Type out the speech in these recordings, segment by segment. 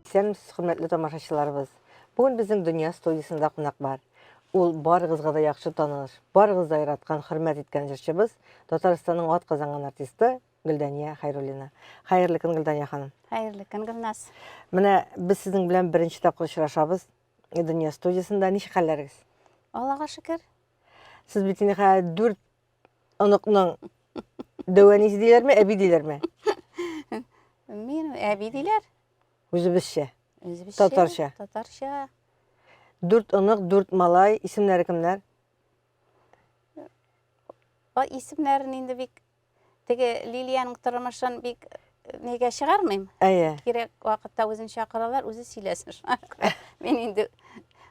Исәнмесез, хөрмәтле тамашачыларыбыз. Бүген безнең Дөнья студиясендә кунак бар. Ул барыгызга да яхшы таныш, барыгыз да яраткан, хөрмәт иткән җырчыбыз, Татарстанның атказанган артисты Гөлдания Хәйруллина. Хәерле көн, Гөлдания ханым. Хәерле көн, Гөлназ. Менә без сезнең белән беренче тапкыр очрашабыз. Дөнья студиясендә ничек хәлләрегез? Аллага шөкер. Сез бит инде хәзер дүрт оныкның дәү әнисе диләрме, әби диләрме? Мин әби диләр. Үзебезчә. Үзебезчә. Татарча. Татарча. Дүрт онык, дүрт малай, исемнәре кемнәр? О, исемнәрен инде бик теге Лилиянең тормышын бик э, нигә чыгармыйм. Әйе. Кирәк вакытта үзен чакыралар, үзе сөйләсен. Шуңа күрә мин инде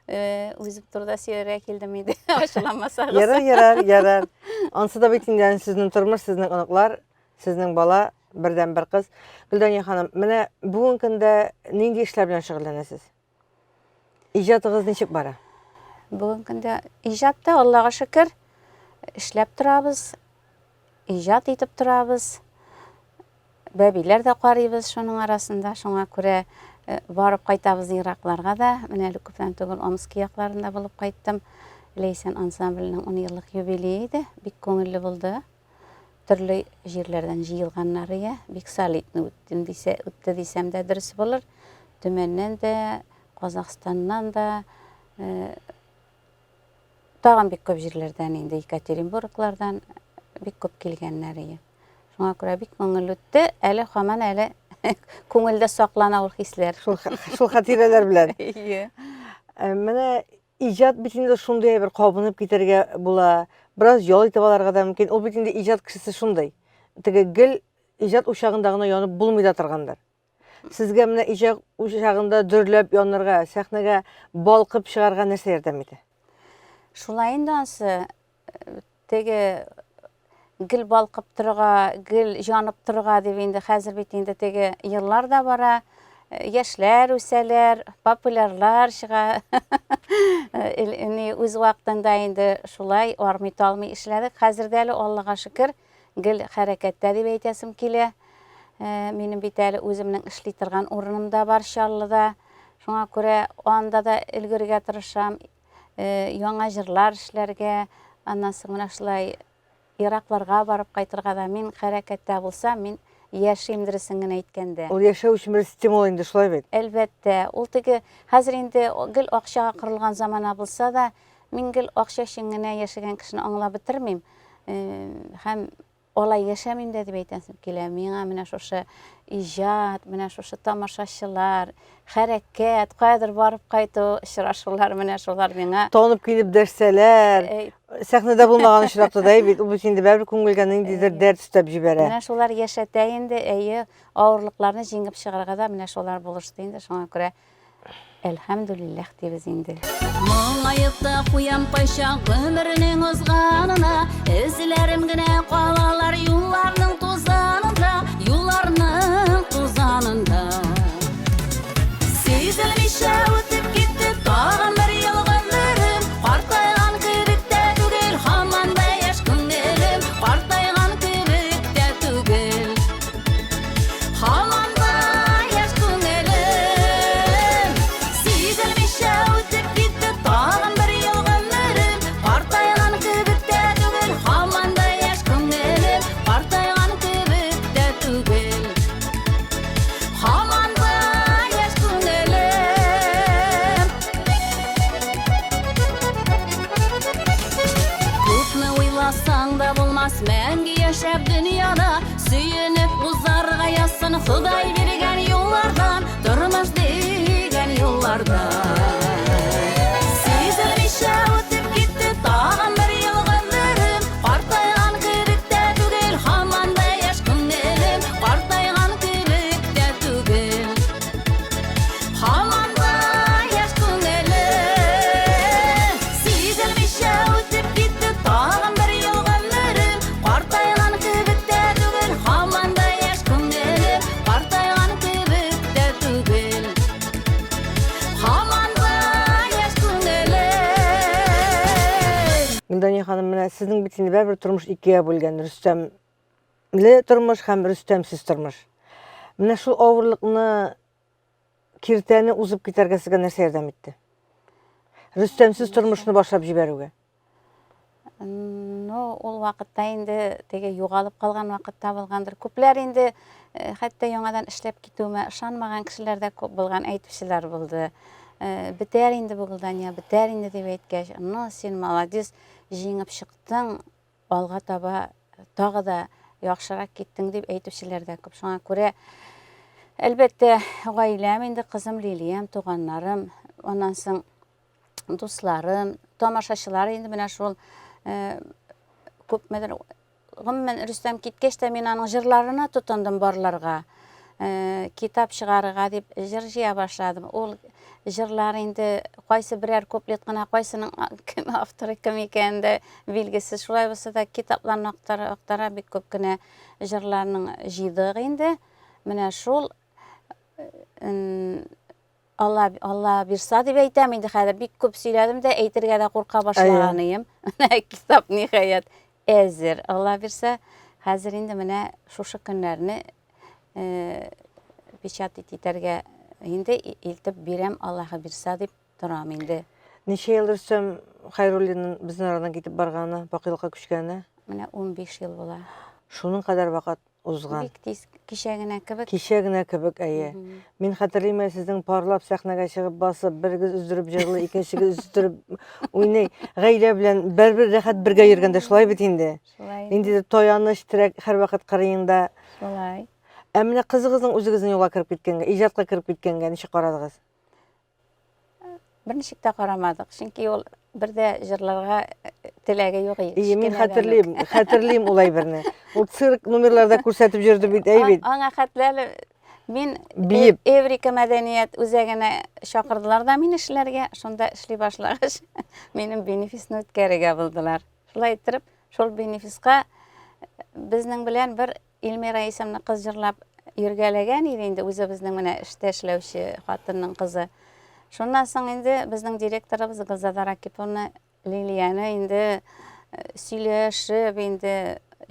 э, үзем турыда сөйләргә килдем инде. Ачуланмасагыз. Ярар, ярар, ярар. Ансы да бит инде сезнең тормыш, сезнең оныклар, сезнең бала, бердән-бер кыз. Гөлдания ханым, менә бүгенге көндә нинди эшләр белән шөгыльләнәсез? Иҗатыгыз ничек бара? Бүгенге көндә иҗатта, Аллага шөкер, эшләп торабыз, иҗат итеп торабыз. Бәбиләр дә карыйбыз шуның арасында, шуңа күрә э, барып кайтабыз еракларга да. Менә әле күптән түгел Омски якларында булып кайттым. Ләйсән ансамбленең 10 еллык юбилее иде. Бик күңелле булды. Төрле җирләрдән җыелганнар ия. Бик солидный үттем дисә, үтте дисәм дә дөрес булыр. Төмәннән дә, Казахстаннан да, э, тагын бик күп җирләрдән инде Екатеринбурглардан бик күп килгәннәр ие. Шуңа күрә бик күңелле үтте. Әле һаман әле күңелдә саклана ул хисләр. Шул, шул хатирәләр белән. Ие. Э, менә Иҗат бит инде шундый әйбер, кабынып китәргә була, бераз ял итеп алырга да мөмкин. Ул бит инде иҗат кешесе шундый. Теге гел иҗат учагында гына янып булмый да торгандыр. Сезгә менә иҗат учагында дөрләп янырга, сәхнәгә балкып чыгарга нәрсә ярдәм итә? Шулай инде ансы, теге гел балкып торырга, гел җанып торырга дип инде хәзер бит инде теге еллар да бара, яшьләр үсәләр, популярлар чыга. Ни үз вакытында инде шулай армый-талмый эшләдек. Хәзер дә әле Аллага шөкер, гел хәрәкәттә дип әйтәсем килә. Минем бит әле үземнең эшли торган урыным да бар Чаллыда. Шуңа күрә анда да өлгерергә тырышам. Э, яңа җырлар эшләргә, аннан соң менә шулай еракларга барып кайтырга да мин хәрәкәттә булсам, мин яшим дөресен генә әйткәндә. Ул яшәү өчен бер стимул инде шулай бит? Әлбәттә, ул теге хәзер инде гел акчага корылган замана булса да, мин гел акча өчен генә яшәгән кешене аңлап бетермим. Э, һәм Алай яшәмим дә дип әйтәсем килә. Миңа менә шушы иҗат, менә шушы тамашачылар, хәрәкәт, каядыр барып кайту, очрашулар, менә шулар миңа. Танып килеп дәшсәләр, сәхнәдә булмаган очракта да бит, ул бит инде бәрбер күңелгә ниндидер дәрт өстәп җибәрә. Менә шулар яшәтә инде, әйе, авырлыкларны җиңеп чыгарга да менә шулар булышты инде, шуңа күрә Әлхәмдүлилләһ дибез инде. Моңаеп та куям кайчак гомернең узганына, Эзләрем генә калалар юлларның тузанында, Юлларның тузанында. Сизелмичә үтеп китте тагын бер ел гомерем, Картайган кебек тә түгел, һаман да яшь күңелем, Картайган кебек тә түгел. Һаман да яшь күңелем, Сизелмичә үтеп китте тагын бер ел гомерем. Картайган кебек тә түгел, һаман да яшь күңелем, Картайган кебек тә түгел, һаман да яшь күңелем. Күпме уйласаң да булмас мәңге яшәп дөньяда. Сөенеп узарга язсын Ходай биргән юллардан, тормыш дигән юллардан. Сизелмичә үтеп китте тагын бер ел гомерем, картайган кебек тә түгел, һаман да яшь күңелем, картайган кебек тә түгел. Һаман да яшь күңелем. Сизелмичә үтеп китте тагын бер ел гомерем. Картайган кебек тә түгел, һаман да яшь күңелем. Картайган кебек тә түгел, һаман да яшь күңелем. Гөлдания ханым, менә сезнең бит инде бәрбер тормыш икегә бүлгән, Рөстәмле тормыш һәм Рөстәмсез тормыш. Менә шул авырлыкны киртәне узып китәргә сезгә нәрсә ярдәм итте? Рөстәмсез тормышны башлап җибәрүгә. Ну, ул вакытта инде теге югалып калган вакытта булгандыр. Күпләр инде э, хәтта яңадан эшләп китүемә ышанмаган кешеләр дә күп булган, әйтүчеләр булды. Э, бетәр инде бу Гөлдания, бетәр инде дип әйткәч, ну, син молодец, җиңеп чыктың, алга таба тагы да яхшырак киттең дип әйтүчеләр дә күп. Шуңа күрә, әлбәттә, гаиләм инде, кызым Лилиям, туганнарым, аннан соң дусларым, тамашачылар инде менә шул э, күпмедер гомумән Рөстәм киткәч тә мин аның җырларына тотындым барларга. Э, китап чыгарырга дип җыр җыя башладым. Ул җырлар инде кайсы берәр куплет кына, кайсының кем авторы кем икәнен дә билгесез. Шулай булса да китапларны актара, актара бик күп кенә җырларның җыйдык инде. Менә шул э, Алла, Алла бирса дип әйтәм инде хәзер бик күп сөйләдем дә әйтергә дә курка башлаган идем. Менә китап ниһаять әзер. Алла бирса, хәзер инде менә шушы көннәрне э, печатать итәргә инде илтеп бирәм, Аллаһы бирса дип торам инде. Ничә ел Рөстәм Хәйруллинның безнең арадан китеп барганы, бакыйлыкка күчкәне? Менә 15 ел була. Шуның кадәр вакыт узган. Бик тиз, кичә генә кебек. Кичә генә кебек, әйе. Мин хәтерлим әле сезнең парлап сәхнәгә чыгып басып, берегез өздереп җырлый, икенчегез өздереп уйный. Гаилә белән бер-бер рәхәт бергә йөргәндә шулай бит инде. Шулай. Ниндидер таяныч, терәк һәрвакыт кырыеңда. Шулай. Ә менә кызыгызның үзегезнең юлга кереп киткәнгә, иҗатка кереп киткәнгә ничек карадыгыз? Берничек тә карамадык, чөнки ул бер дә җырларга э, теләге юк иде. Ие, мин хәтерлим, хәтерлим ул әйберне. Ул цирк номерларда күрсәтеп йөрде бит, әй бит. Аңа хәтле әле мин биеп Эврика мәдәният үзәгенә чакырдылар да мине эшләргә, шунда эшли башлагач, минем бенефисны үткәрергә булдылар. Шулай иттереп, шул бенефиска безнең белән бер Илмира исемле кыз җырлап йөргәләгән иде инде үзебезнең менә эштә эшләүче хатынның кызы. Шуннан соң инде безнең директорыбыз Гөлзада Ракиповна Лилияне инде э, сөйләшеп инде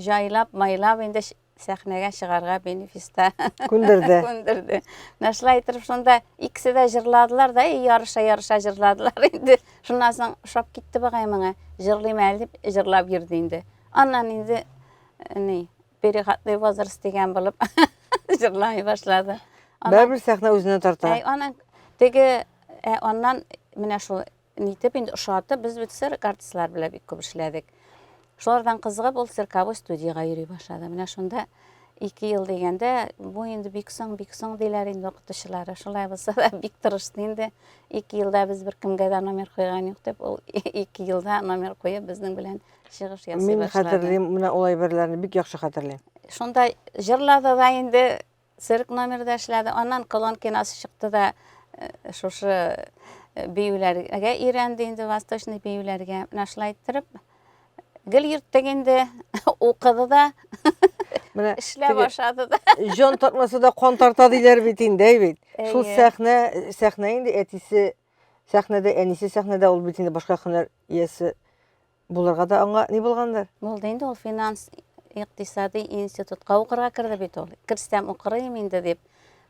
җайлап, майлап инде сәхнәгә чыгарга бенефиста күндерде. Күндерде. Менә шулай итеп шунда икесе дә җырладылар да, и ярыша-ярыша җырладылар инде. Шуннан соң ошап китте бугай моңа. Җырлыйм әле дип җырлап йөрде инде. Аннан инде ни переходный возраст дигән булып җырлый башлады. Бәрбер сәхнә үзенә тарта. Әй, аның теге ә, аннан менә шул нитеп инде ошатып, без бит цирк артистлар белән бик күп эшләдек. Шулардан кызыгып, ул цирковой студиягә йөри башлады. Менә шунда ике ел дигәндә, бу инде бик соң, бик соң диләр инде укытучылары. Шулай булса да бик тырышты инде. Ике елда без беркемгә дә номер куйган юк дип, ул ике елда номер куеп безнең белән чыгыш ясый Мин хәтерлим, менә ул әйберләрне бик яхшы хәтерлим. Шунда җырлады да инде, цирк номерда эшләде. Аннан Колон киносы чыкты да э, шушы э, биюләргә өйрәнде инде, восточный биюләргә. Менә шулай иттереп гел йөрттек инде, укыды да, Менә эшләп ашады да. Җан тартмаса да кан тарта диләр бит инде, әй бит. Шул сәхнә, сәхнә инде әтисе сәхнәдә, әнисе сәхнәдә, ул бит инде башка һөнәр иясе Булырга да аңа ни булгандыр? Булды инде ул финанс икътисади институтка укырга керде бит ул. Керсәм укырыйм инде дип.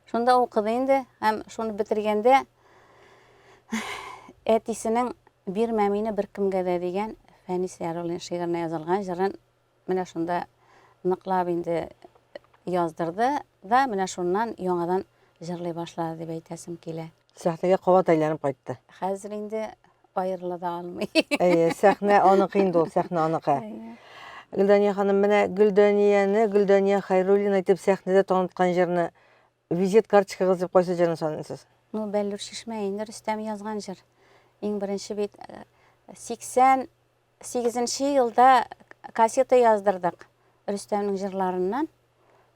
Шунда укыды инде һәм шуны бетергәндә әтисенең бирмә мине беркемгә дә дигән Фәнис Яруллин шигыренә язылган җырын менә шунда ныклап инде яздырды да, менә шуннан яңадан җырлый башлады дип әйтәсем килә. Сәхнәгә кабат әйләнеп кайтты. Хәзер инде аерыла да алмый. Әйе, сәхнә аныкы инде ул, сәхнә аныкы. Гөлдания ханым, менә Гөлданияне, Гөлдания Хәйруллина итеп сәхнәдә таныткан җырны визит карточкагыз дип кайсы җырны саныйсыз? Ну, Бәллүр чишмә инде Рөстәм язган җыр. Иң беренче бит 80 Сигезенче елда кассета яздырдык Рөстәмнең җырларыннан.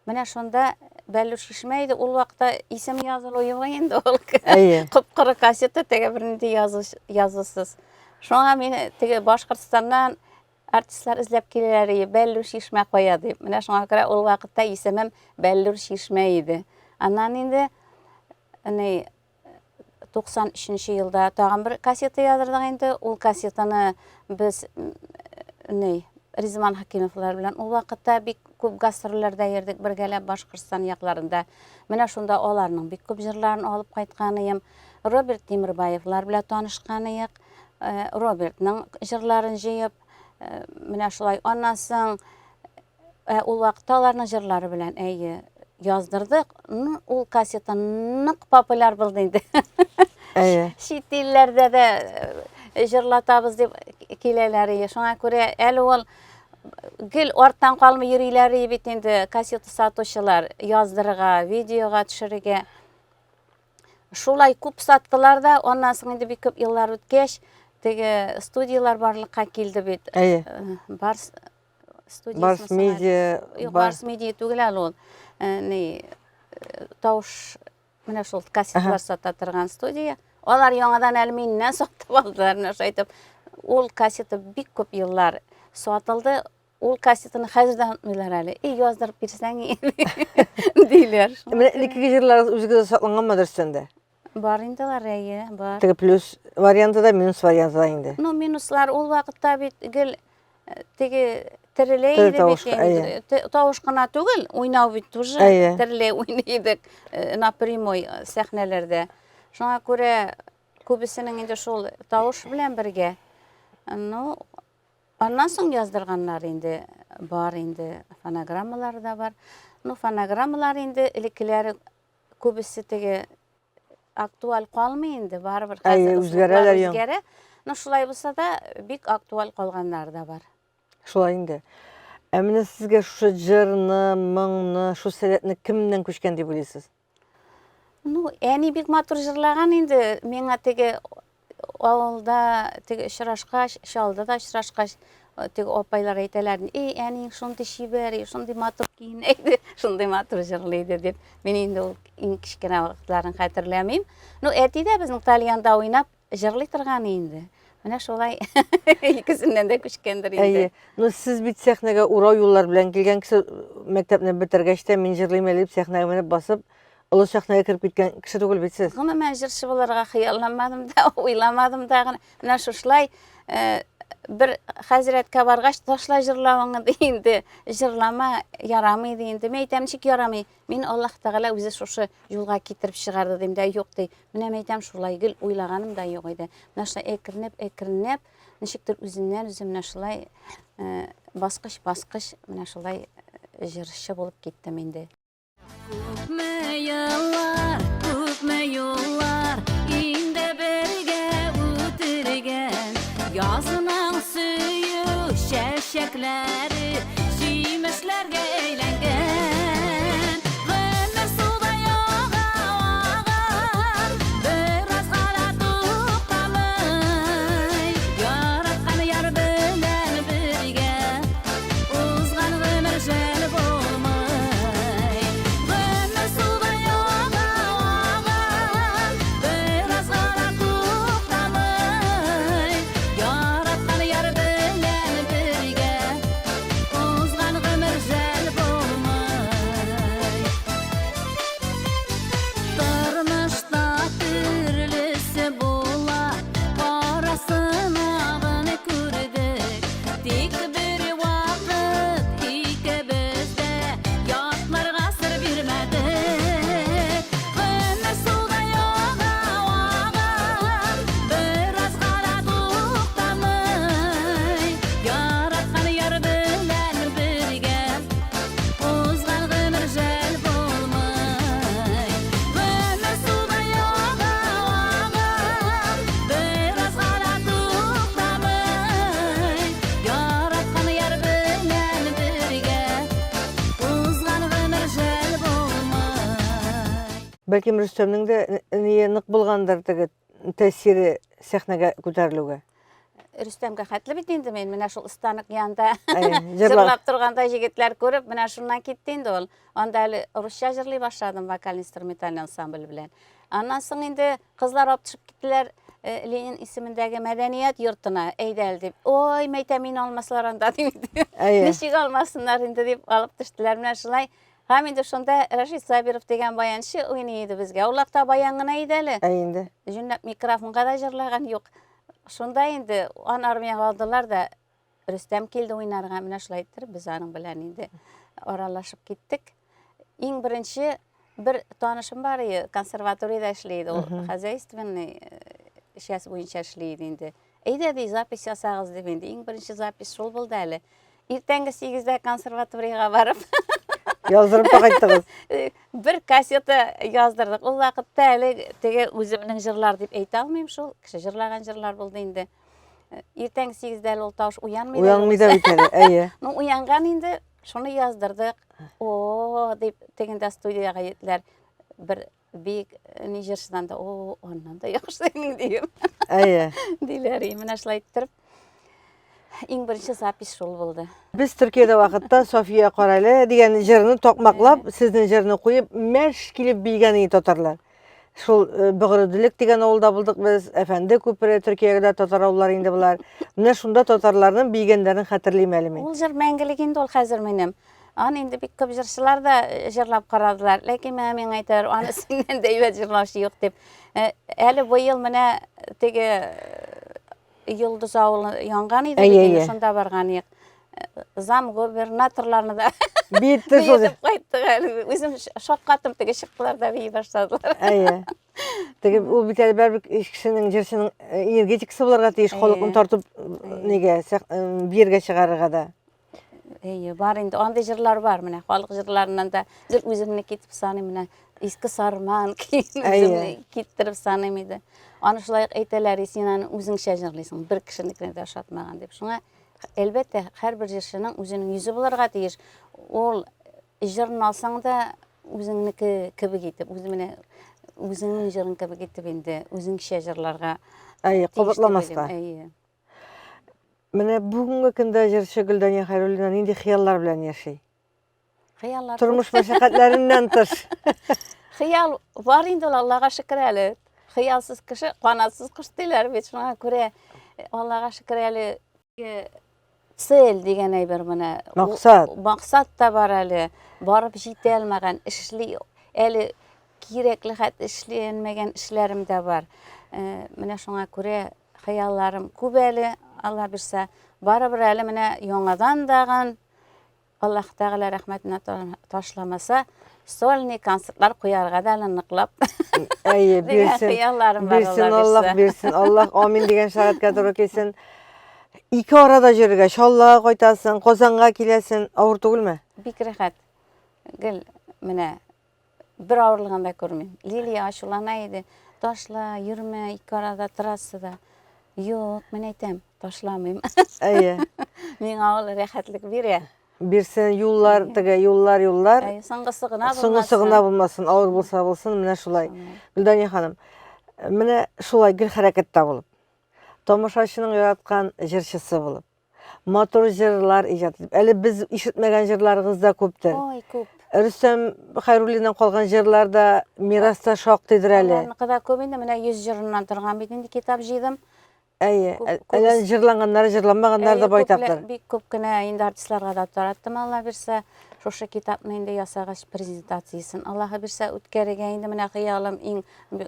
Менә шунда Бәллүр чишмә иде. Ул вакытта исем язылу юк инде ул. Әйе. Коп-коры кассета теге бернинди язу, язусыз. Шуңа мине теге Башкортстаннан артистлар эзләп киләләр иде, Бәллүр чишмә кая дип. Менә шуңа күрә ул вакытта исемем Бәллүр чишмә иде. Аннан инде ни 93 нче елда тагын бер кассета яздырдык инде. Ул кассетаны без ни, Ризван Хәкимовлар белән ул вакытта бик күп гастрольләрдә йөрдек бергәләп Башкортстан якларында. Менә шунда аларның бик күп җырларын алып кайтканыем. Роберт Тимербаевлар белән танышканыек. Э, Робертның җырларын җыеп, э, менә шулай. Аннан соң Ә ул вакытта аларның җырлары белән, әйе, яздырдык. Ну, ул кассета нык популяр булды инде. Әйе. Чит илләрдә дә э, җырлатабыз дип киләләр ие. Шуңа күрә әле ул гел арттан калмый йөриләр ие бит инде кассета сатучылар яздырырга, видеога төшерергә. Шулай күп саттылар да, аннан соң инде бик күп еллар үткәч, теге студияләр барлыкка килде бит. Әйе. Э, Барс студиясе Барс Медиа. Юк, Барс Медиа түгел әле ул. Э, ни э, тавыш менә шул кассеталар сата торган студия. Алар яңадан әле миннән сатып алдылар, менә шулай итеп. Ул кассета бик күп еллар сатылды. Ул кассетаны хәзер дә онытмыйлар әле. И, яздырып бирсәң, диләр. Менә элеккеге җырларыгыз үзегездә сакланганмы дөрестән дә? Бар инде алар, әйе, бар. Теге плюс варианты да, минус варианты да инде. Ну, минуслар ул вакытта бит гел э, теге терелә Тере иде бит тавышка, инде. әйе. Тавыш кына түгел, уйнау бит тоже Әйе. терелә уйный идек э, на прямой э, сәхнәләрдә. Шуңа күрә күбесенең инде шул тавыш белән бергә. Ну, аннан соң яздырганнар инде бар инде, фонограммалар да бар. Ну, фонограммалар инде элеккеләре күбесе теге актуаль калмый инде, барыбер хәзер үзгәрәләр үзгәрә. Но шулай булса да, бик актуаль калганнары да бар. Шулай инде. Ә менә сезгә шушы җырны, моңны, шул сәләтне кемнән күчкән дип уйлыйсыз? Ну, әни бик матур җырлаган инде. Миңа теге авылда теге очрашкач, Чаллыда да очрашкач, э, теге апайлар әйтәләр, "Эй, әниең шундый чибәр, шундый матур киенә иде, шундый матур җырлый иде" дип. Мин инде ул иң кечкенә вакытларын хәтерләмим. Ну, әти дә безнең тальянда уйнап җырлый торган инде. Менә шулай икесеннән дә күчкәндер инде. Әйе. Ну, сез бит сәхнәгә урау юллар белән килгән кеше, мәктәпне бетергәч тә мин җырлыйм әле дип сәхнәгә менеп басып, Олы сәхнәгә кереп киткән кеше түгел бит сез. Гомумән җырчы булырга хыялланмадым да, уйламадым да гына. Менә шушылай э, бер хәзрәткә баргач, ташла җырлавыңны ди инде, җырлама ярамый ди инде. Мин әйтәм, ничек ярамый? Мин Аллаһ Тәгалә үзе шушы юлга китереп чыгарды дим дә, юк ди. Менә мин әйтәм, шулай гел уйлаганым да юк иде. Менә шулай әкренләп, әкренләп, ничектер үзеннән үзе менә шулай э, баскыч-баскыч менә шулай э, җырчы булып киттем инде. Күпме еллар, күпме юллар инде бергә үтергән. Язының сөю чәчәкләре җимешләргә әйләнгән. Гомер судай ага, ага, беразга да туктамый. Яраткан яр белән бергә Узган гомер жәл булмый. Гомер судай ага, ага, беразга да туктамый. Яраткан яр белән бергә узган гомер жәл булмый. Тормышта төрлесе була, карасын агын күрдек. Тик бер вакыт икебез дә ятларга сер бирмәдек. Гомер судай ага, ага, беразга да туктамый. Яраткан яр белән бергә узган гомер жәл булмый. Гомер судай ага, ага, беразга да туктамый. Яраткан яр белән бергә узган гомер жәл булмый. Бәлкем Рөстәмнең дә ние нык булгандыр теге тәэсире сәхнәгә күтәрелүгә. Рөстәмгә хәтле бит инде мин менә шул станок янында җырлап торганда егетләр күреп, менә шуннан китте инде ул. Анда әле русча җырлый башладым вокаль-инструментальный ансамбль белән. Аннан соң инде Кызлар алып төшеп киттеләр э, Ленин исемендәге мәдәният йортына, әйдә әле дип. Ой, мәйтәм, мине алмаслар анда дип. Ничек алмасыннар инде дип алып төштеләр. Менә шулай. Һәм инде шунда Рәшит Сабиров дигән баянчы уйный иде безгә. Ул вакытта баян гына иде әле. Ә инде. Җүнләп микрофонга да җырлаган юк. Шунда инде аны армиягә алдылар да. Рөстәм килде уйнарга. Менә шулай иттереп без аның белән инде аралашып киттек. Иң беренче бер танышым бар иде, консерваториядә эшли иде ул, хозяйственный часть буенча эшли иде инде. Әйдә, ди, запись ясагыз дип инде. Иң беренче запись шул булды әле. Иртәнге 8-дә консерваториягә барып. Яздырып та кайттыгыз. Бер кассета яздырдык. Ул вакытта әле теге үземнең җырлар дип әйтә алмыйм шул. Кеше җырлаган җырлар булды инде. Иртәнге 8-дә әле ул тавыш уянмый да. Уянмый да бит әле, әйе. Ну, уянган инде, шуны яздырдык. О, дип тегендә студиягә җиттеләр. Бер бик ни җырчыдан да, о, аннан да яхшы инең дием. Әйе. Диләр, менә шулай иттереп. Иң беренче запись шул булды. Без Төркиядә вакытта София Карале дигән җырны такмаклап, сезнең җырны куеп, мәш килеп биегән иде татарлар. Шул э, Бөгырөделек дигән авылда булдык без, Әфәнде күпере, Төркиягә татар авыллары инде болар. Менә шунда татарларның биегәннәрен хәтерлим әле мин. Ул җыр мәңгелек инде ул хәзер минем. Аны инде бик күп җырчылар да э, җырлап карадылар. Ләкин миңа миңа әйтәләр, аны синнән дә әйбәт җырлаучы юк дип. Э, әле быел менә теге Йолдыз авылы янган иде бит инде, шунда барган идек. Зам губернаторларны да биетте шул. Биетеп кайттык әле. Үзем шаккаттым, теге чыктылар да бии башладылар. Әйе. Теге ул бит әле барыбер кешенең җырчының э, энергетикасы булырга тиеш, халыкны тартып нигә биергә чыгарырга да. Әйе, бар инде андый җырлар бар менә халык җырларыннан да гел үземне китеп саныйм менә Иске Сарман көен үземне киттереп саныйм иде. Аны шулай ук әйтәләр, син аны үзеңчә җырлыйсың, бер кешенекенә дә ошатмаган дип. Шуңа әлбәттә һәрбер җырчының үзенең йөзе булырга тиеш. Ул җырын алсаң да үзеңнеке кебек итеп, үзе менә үзеңнең җырың кебек итеп инде үзеңчә җырларга. Әйе, кабатламаска. Әйе. Менә бүгенге көндә җырчы Гөлдания Хәйруллина нинди хыяллар белән яши? Хыяллар Тормыш мәшәкатьләреннән тыш. Хыял бар инде ул, Аллага шөкер әле. Хыялсыз кеше канатсыз кош диләр бит. Шуңа күрә Аллага шөкер әле цель дигән әйбер менә. Максат. Максат та бар әле. Барып җитә алмаган, эшли әле кирәкле хәт эшләнмәгән эшләрем дә бар. Менә шуңа күрә Хыялларым күп әле, Алла бирсә. Барыбер әле менә яңадан дагын Аллаһ Тәгалә рәхмәтенә ташламаса, сольный концертлар куярга да әле ныклап. Әйе, бирсен. Хыялларым бар, Бирсен Аллаһ, бирсен Аллаһ, амин дигән сәгатькә туры килсен. Ике арада йөрергә, Чаллыга кайтасың, Казанга киләсең, авыр түгелме? Бик рәхәт. Гел менә Бер авырлыгын да күрмим. Лилия ачулана иде. Ташла, йөрмә, ике арада трассада. Юк, мин әйтәм, ташламыйм. Әйе. Миңа ул рәхәтлек бирә. Бирсен юллар, теге юллар, юллар. Әйе, соңгысы гына булмасын. Соңгысы гына булмасын, авыр булса булсын, менә шулай. Гөлдания ханым, менә шулай гел хәрәкәттә булып, тамашачының яраткан җырчысы булып, матур җырлар иҗат итеп. Әле без ишетмәгән җырларыгыз да күптер. Ой, күп. Рөстәм Хәйруллиннан калган җырлар да мирас та шактыйдыр әле. Аларныкы да күп инде, менә 100 җырыннан торган бит инде китап җыйдым. Әйе, әле җырланганнары, җырланмаганнары да байтактыр. Бик күп кенә инде артистларга да тараттым, Алла бирсә. Шушы китапны инде ясагач презентациясен Аллаһы бирсә үткәрергә инде менә хыялым иң,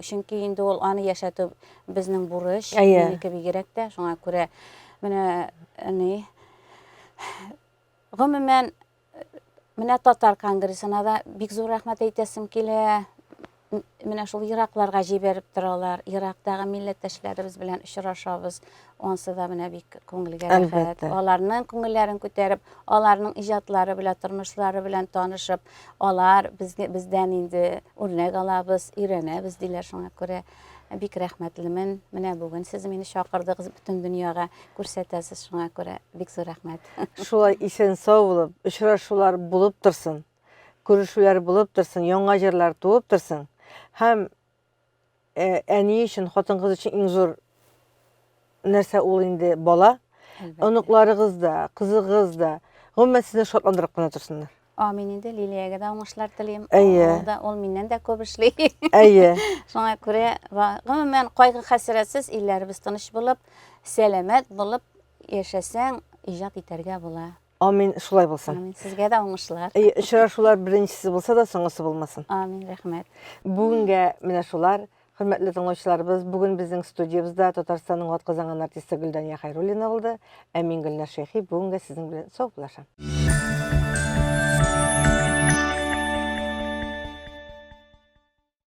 чөнки инде ул аны яшәтү безнең бурыч, минеке бигрәк тә, шуңа күрә менә ни гомумән менә татар конгрессына да бик зур рәхмәт әйтәсем килә. Менә шул еракларга җибәреп торалар. Ерактагы милләттәшләребез белән очрашабыз. Ансы да менә бик күңелгә рәхәт. Аларның күңелләрен күтәреп, аларның иҗатлары белән, тормышлары белән танышып, алар безгә бездән инде үрнәк алабыз, өйрәнәбез диләр. Шуңа күрә Бик рәхмәтлемен. Менә бүген сез мине чакырдыгыз, бөтен дөньяга күрсәтәсез, шуңа күрә бик зур рәхмәт. Шулай исән-сау булып, очрашулар булып торсын, күрешүләр булып торсын, яңа җырлар туып торсын. Һәм э, әни өчен, хатын-кыз өчен иң зур нәрсә ул инде бала. Оныкларыгыз да, кызыгыз да, гомумән сезне шатландырып кына торсыннар. Амин инде Лилиягә дә уңышлар телим. Әйе. Ул да ул миннән дә күп эшли. Әйе. Шуңа күрә гомумән кайгы-хәсрәтсез илләребез тыныч булып, сәламәт булып яшәсәң, иҗат итәргә була. Амин, шулай булсын. Амин. Сезгә дә уңышлар. Әйе, очрашулар беренчесе булса да, соңгысы булмасын. Амин, рәхмәт. Бүгенгә менә шулар. Хөрмәтле тыңлаучыларыбыз, бүген безнең студиябездә Татарстанның атказанган артисты Гөлдания Хәйруллина булды. Ә мин Гөлназ Шәйхи бүгенгә сезнең белән саубуллашам.